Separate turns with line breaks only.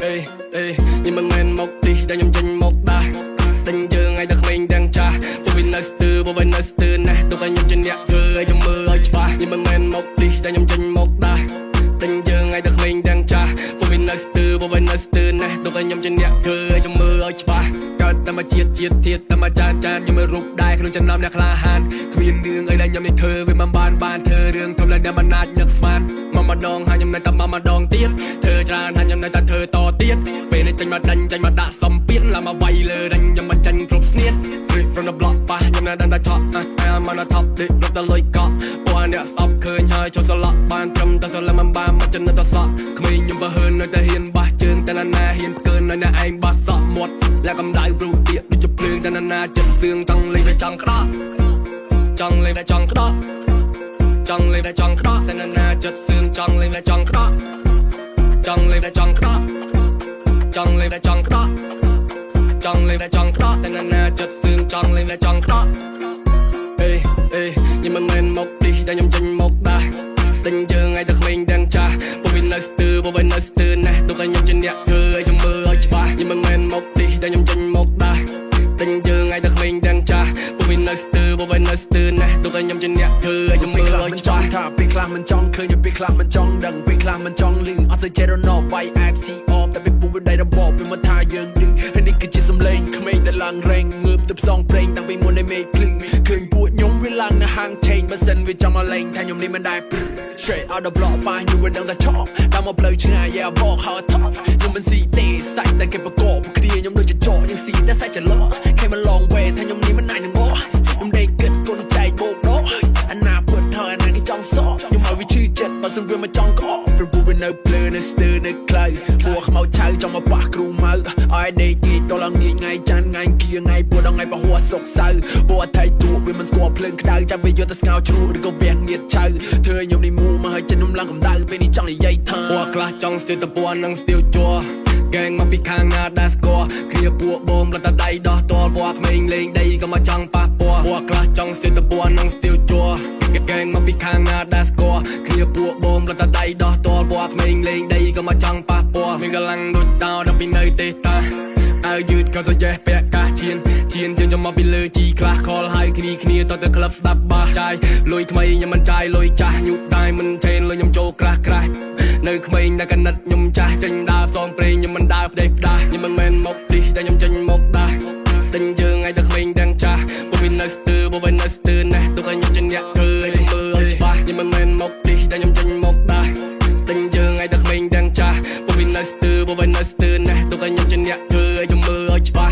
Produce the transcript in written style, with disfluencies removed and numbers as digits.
អេអេខ្ញុំមិនមែនមកទីដែលខ្ញុំចេញមកដាស់ដេញយើងឲ្យតែក្មេងទាំងចាស់ពួកវានៅស្ទើពួកវានៅស្ទើណាស់ទុកឲ្យខ្ញុំជាអ្នកធ្វើឲ្យខ្ញុំមើលឲ្យច្បាស់ខ្ញុំមិនមែនមកទីដែលខ្ញុំចេញមកដាស់ដេញយើងឲ្យតែក្មេងទាំងចាស់ពួកវានៅស្ទើពួកវានៅស្ទើណាស់ទុកឲ្យខ្ញុំជាអ្នកធ្វើឲ្យខ្ញុំមើលឲ្យច្បាស់កើតតែមកជាតិជាតិទៀតតែមកចានចានខ្ញុំមិនរូបដែរក្នុងចំណោមអ្នកក្លាហានគ្មានរឿងអីដែលខ្ញុំនេះធ្វើវាមិនបានបានធ្វើរឿងធំឡើងអ្នកមិនអាចនឹកស្មានមកម្ដងហើយខ្ញុំនៅតែមកម្ដងទៀតធ្វើច្រើនហើយខ្ញុំនៅតែធ្វើតទៀតពេលនេះចេញមកដេញចេញមកដាក់សំពៀនឡើងមកវាយលើដេញខ្ញុំមិនចាញ់គ្រប់ស្នៀត Straight from the block ប៉ះខ្ញុំនៅដឹងតែឆក់ I'm on the top ដេករត់ដល់លុយកក់ពួកអ្នកស្អប់ឃើញហើយចូលសឡក់បានត្រឹមតែសឡឹមមិនបានមកចំណិតតសក់ក្មេងខ្ញុំបើហឿននៅតែហ៊ានបះជើងតែណាណាហ៊ានផ្កើននៅអ្នកឯងបះសក់មាត់លាក់កម្ដៅព្រោះទៀកដូចជាភ្លើងតែណាណាចិត្តសឿងចង់លេងវាចង់ក្តោះចង់លេងតែចង់ក្តោះចង់លេងតែចង់ក្តោះតែណាណាចិត្តសឿងចង់លេងតែចង់ក្តោះចង់លេងតែចង់ក្តោះចង់លេងតែចង់ក្តោះចង់លេងតែចង់ក្តោះតែណាណាចិត្តសឿងចង់លេងតែចង់ក្តោះអេអេខ្ញុំមិនមែនមកទីដែលខ្ញុំចេញមកដាស់ដេញយើងឲ្យតែក្មេងទាំងចាស់ពួកវានៅស្ទើពួកវានៅស្ទើណាស់ទុកឲ្យខ្ញុំជាអ្នកធ្វើឲ្យខ្ញុំមើលឲ្យច្បាស់ខ្ញុំមិនមែនមកទីដែលខ្ញុំចេញមកដាស់ដេញយើងឲ្យតែក្មេងទាំងចាស់ពួកវានៅស្ទើពួកវានៅស្ទើណាស់ទុកឲ្យខ្ញុំជាអ្នកធ្វើឲ្យខ្ញុំមើលឲ្យច្បាស់
ថាពេលខ្លះមិនចង់ឃើញពេលខ្លះមិនចង់ដឹងពេលខ្លះមិនចង់លឺអត់សូវចេះរណបវាយ FC អបតែពេលពូវាដៃរបបវាមកថាយើងឌឺហើយនេះគឺជាសំឡេងក្មេងដែលឡើងរែងងើបទៅផ្សងព្រេងតាំងពីមុននៃមេឃភ្លឺឃើញពួកខ្ញុំវាឡើងនៅហាងឆេងបើសិនវាចង់មកលេងថាខ្ញុំនេះមិនដែរ Straight out the block ប៉ះខ្ញុំវាដឹងតែឆក់តាមមកផ្លូវឆ្ងាយ yeah walk how I talk ខ្ញុំមិនស៊ីទេសាច់តែគេប្រកបគ្នាខ្ញុំដូចជាចកយើងស៊ីតែសាច់ច្រឡក់ Came a long way ថាខ្ញុំនេះមិនអាចនឹងបកខ្ញុំដេកគិតគុណចែកបោកដកអាណាពិតហើយអាណាគេចង់សក់ខ្ញុំឲ្យវាឈឺចិត្តបើសិនវាមកចង់ក្អកព្រោះវានៅភ្លើនៅស្ទើនៅខ្លៅពួកខ្មៅឆៅចង់មកប៉ះគ្រូម៉ៅឲ្យដេកងាយតឡើងងាយថ្ងៃច័ន្ទថ្ងៃគៀថ្ងៃពួរដល់ថ្ងៃពហុសុកសៅពួកអថៃទួវាមិនស្គាល់ភ្លើងក្តៅចាំវាយកទៅស្ងោជ្រក់ឬក៏វះងៀតឆៅធ្វើឲ្យខ្ញុំនេះមូមកឲ្យចិត្តខ្ញុំឡើងកម្ដៅពេលនេះចង់និយាយថា
ពួកខ្លះចង់ស្ទាវតពណ៌និងស្ទាវជ័រកែងមកពីខាងណាដែលស្គាល់គ្នាពួកបងរត់តែដៃដោះតលពួកក្មេងលេងដីក៏មកចង់ប៉ះពាល់ពួកខ្លះចង់ស្ទាវតពណ៌និងស្ទាវជ័រកែងមកពីខាងណាដែលស្គាល់គ្នាពួកបងរត់តែដៃដោះតលពួកក្មេងលេងដីក៏មកចង់ប៉ះពាល់មានកម្លាំងដូចតោដល់ពីនៅទេតាអាវយឺតក៏សយេះពាក់កាសជៀនជៀនជើងចំមកពីលើជីខ្លះខលហើយគ្នាគ្នាតទៅក្លឹបស្ដាប់បាសចាយលុយថ្មីខ្ញុំមិនចាយលុយចាស់ញូតែមិនឆេនលុយខ្ញុំចូលក្រាស់ក្រាស់នៅក្មេងតែកណិតខ្ញុំចាស់ចេញដើរផ្សងព្រេងខ្ញុំមិនដើរផ្ដេសផ្ដាស់ខ្ញុំមិនមែនមកទីតែខ្ញុំចេញមកដាស់ដេញយើងឲ្យតែក្មេងទាំងចាស់ពួកវានៅស្ទើពួកវានៅស្ទើណាស់ទុកឲ្យខ្ញុំជាអ្នកធ្វើឲ្យខ្ញុំមើលឲ្យច្បាស់ខ្ញុំមិនមែនមកទីតែខ្ញុំចេញមកដាស់ដេញយើងឲ្យតែក្មេងទាំងចាស់ពួកវានៅស្ទើពួកវានៅស្ទើណាស់ទុកឲ្យខ្ញុំជាអ្នកធ្វើឲ្យខ្ញុំមើលឲ្យច្បាស់។